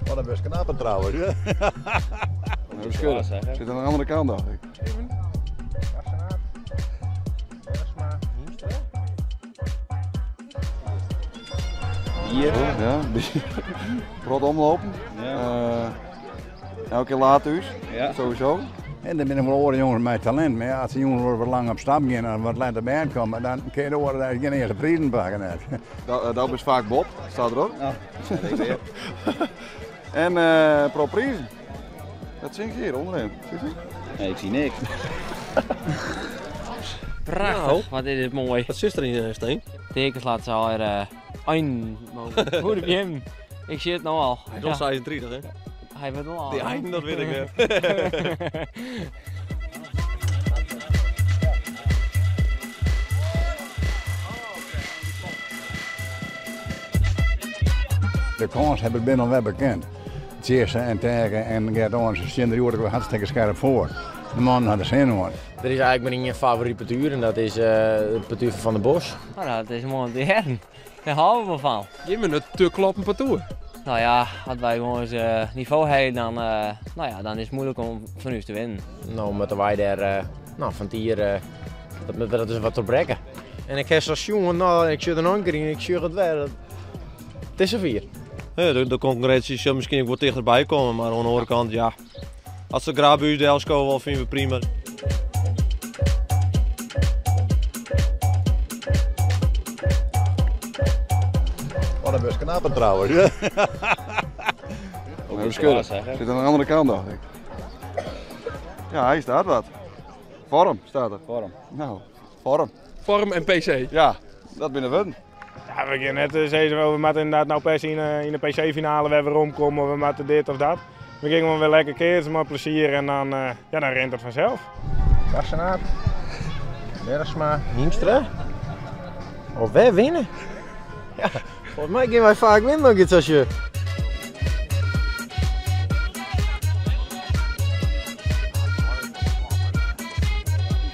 Wat een best knappe trouwens. Even schudden. Zit aan de andere kant dacht ik. Bier. Ja, bier. Rot omlopen. Ja. Elke keer laat thuis. Ja. Sowieso. En er zijn wel oren jongens met talent, maar ja, als die jongens wat lang op stap gaan en wat later bij komen, dan kun je de oren daar geen eerste prijzen pakken. Net. Dat is vaak Bob, staat er ook. Ja, dat ik weer. En pro prijzen. Dat zie ik hier onderin. Zie je? Nee, ik zie niks. Prachtig, Nou. wat is dit mooi. Wat zit er in, Steen? Tekens laat ze al een mogen. Hoe de hem? Ik zie het nou al. Hij is al 36, hè? Hij wordt wel al. Die eind, dat weet ik net. De kans heb ik binnen wel bekend. Tjesse en Tergen en Gert Owens, ze zien er ook hartstikke scherp voor. De man had er zin in. Er is eigenlijk maar één favoriet partuur en dat is het partuur van Van der Bos. Nou, dat is mooi om te horen. Daar houden we van. Je bent een te kloppen partour. Nou ja, als wij gewoon eens niveau hebben, dan is het moeilijk om van u te winnen. Nou, omdat wij daar van het hier dat is wat te breken. En ik heb zo'n jongen, nou, ik zit er nog een keer in, ik zie het wel. Het is er vier. Ja, de concurrentie zal misschien ook wat dichterbij komen, maar aan de andere kant, ja. Als ze graag bij u komen, vinden we prima. Wat een best knappe trouwens. Even schudden. Zit aan de andere kant dacht ik. Ja, hier staat wat. Vorm staat er. Vorm. Nou, vorm. Vorm en PC. Ja, dat binnen we. Ja, we gaan net zeggen, we moeten inderdaad nou per se in de P C-finale weer rondkomen, we moeten dit of dat. We gingen gewoon weer lekker keer, maar plezier en dan rent het vanzelf. Kassenaat, Bergsma, Hiemstra. Of wij winnen? Ja, volgens mij gaan wij vaak winnen nog iets als je.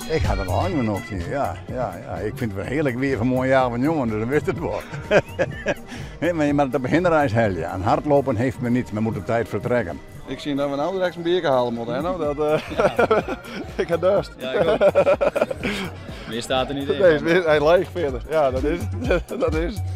Ik had er wel nog hier, ja, ja, ja. Ik vind het wel heerlijk weer van mooi jaar van jongen, dus dan wist het wel. Nee, maar je moet de beginreis halen. En hardlopen heeft men niet, men moet op tijd vertrekken. Ik zie dat we nou direct een bier halen moeten, hè? Nou, dat Ja. Ik had dorst. Ja, ik ook. Meer staat er niet in. Nee, hij leeg verder. Ja, dat is het. Dat is het.